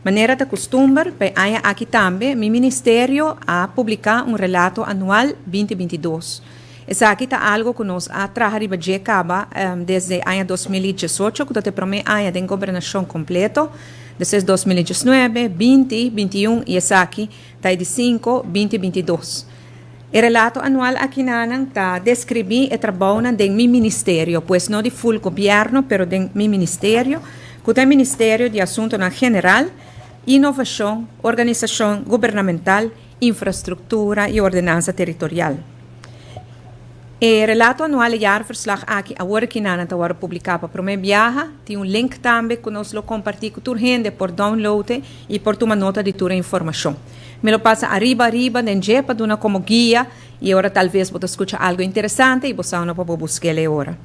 Manera ta kustumber, pa e aña aki tambe mi ministerio a publiká un relato anual 2022. Esaki ta algu ku nos a traha riba dje kaba desde aña 2018, ku ta e promé aña den gobernashon kompleto, despues 2019, 20, 21 i esaki ta e di 5, 2022. E relato anual akinan ta deskribí e trabounan den mi ministerio, pues no di full gobièrnu, pero den mi ministerio, ku ta e Ministerio di Asuntonan General, Inovashon, Organisashon Gubernamental, Infrastruktura i Ordenansa Teritorial. E relato anual, e jaarverslag aki, awor akinan ta wòrdu publiká pa promé biaha. Tin un link tambe ku nos lo kompartí ku tur hende por download i por tuma nota di tur informashon. Mi lo pasa ariba ariba den dje pa duna komo guia i ora tal bes bo ta skucha algu interesante i bo sa unda pa bo busk'é ora.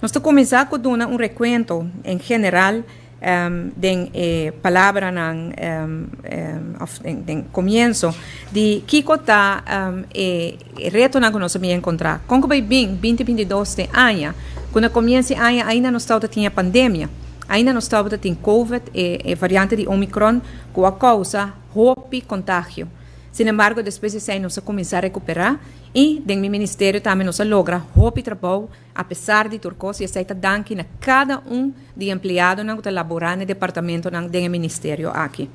Nos ta kuminsá ku duna un rekuento en general den e palabranan òf den komienso di kiko ta e retonan ku nos a bin enkontrá. Kon ku bai bin 2022 te aña ku na komienso di aña ainda nos tabata tin e pandemia, ainda nos tabata tin COVID, e variante di Omicron ku a kousa hopi kontagio. Sin embargo, despues di esei nos a kuminsá rekuperá i den mi ministerio tambe nos a logra hopi trabou apesar di tur kos, i esei ta danki na kada un di empleadonan ku ta laborá na e departamentonan den e ministerio aki.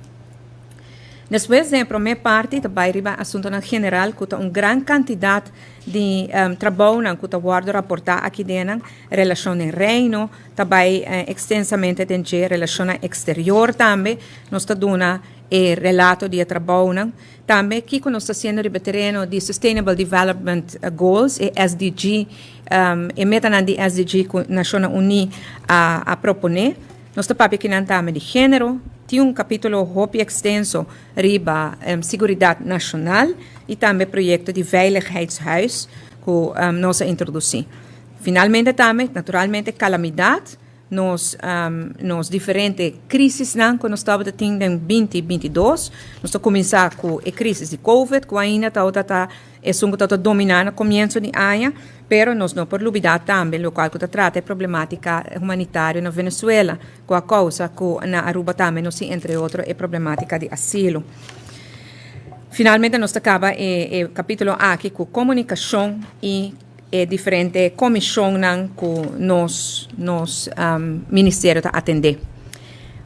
Despues, den e promé parti ta bai riba asuntonan general ku ta un gran kantidat di trabounan ku ta wòrdu raportá aki den nan relashon den Reino, ta bai ekstensamente den dje relashonnan eksterior tambe nos ta duna e relato di e trabounan. Tambe kiko nos ta hasiendo riba e tereno di Sustainable Development Goals, e SDG, e metanan di SDG ku Nashonnan Uní a proponé. Nos ta papia kinan tambe di género. Tin un kapítulo hopi ekstenso riba siguridat nashonal i tambe proyekto di veiligheidshuis ku nos a introdusí. Finalmente tambe, naturalmente, kalamidat. Nos diferente krisisnan ku nos tabata tin den 2022. Nos ta kuminsá ku e krisis di COVID, ku ainda tabata ta esun ku tabata dominá na komienso di aña, pero nos no por lubidá tambe lokual ku ta trata e problemátika humanitario na Venezuela, ku a kousa ku na Aruba tambe nos tin entre otro e problemátika di asilo. Finalmente nos ta kaba e kapítulo aki ku komunikashon i e diferente komishonnan ku nos ministerio ta atendé.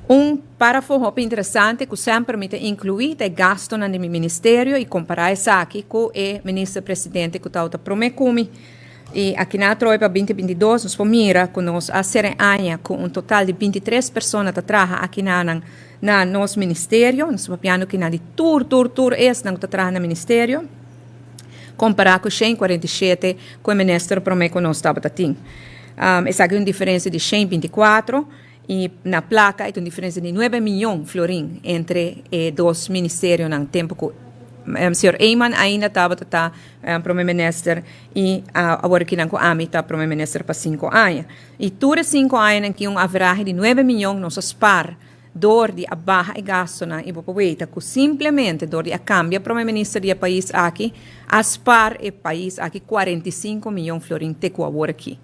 Un párafo hopi interesante ku semper mi ta inkluí ta e gastunan di mi ministerio i kompará esaki ku e minister presidente ku tabata promé ku mi. I akinan atrobe pa 2022 nos por mira ku nos a sera e aña ku un total di 23 persona ta traha akinanan na nos ministerio. Nos ta papiando kinan di tur tur tur esnan ku ta traha na ministerio, kompará ku 147 ku e minister promé ku nos tabata tin. Esaki un diferensia di 124 i na plaka e ta un diferensia di 9 miyon florin entre e dos ministerionan tempu ku señor Eman ainda tabata ta prome minister i awor kinan ku ami ta prome minister pa 5 aña. I tur e 5 añanan ki un averahe di 9 miyon nos a spar dor di a baha e gastonan, i bo por weta ku simplemente dor di a kambia prome minister di e pais aki a spar e pais aki 45 miyon florin te ku awor aki.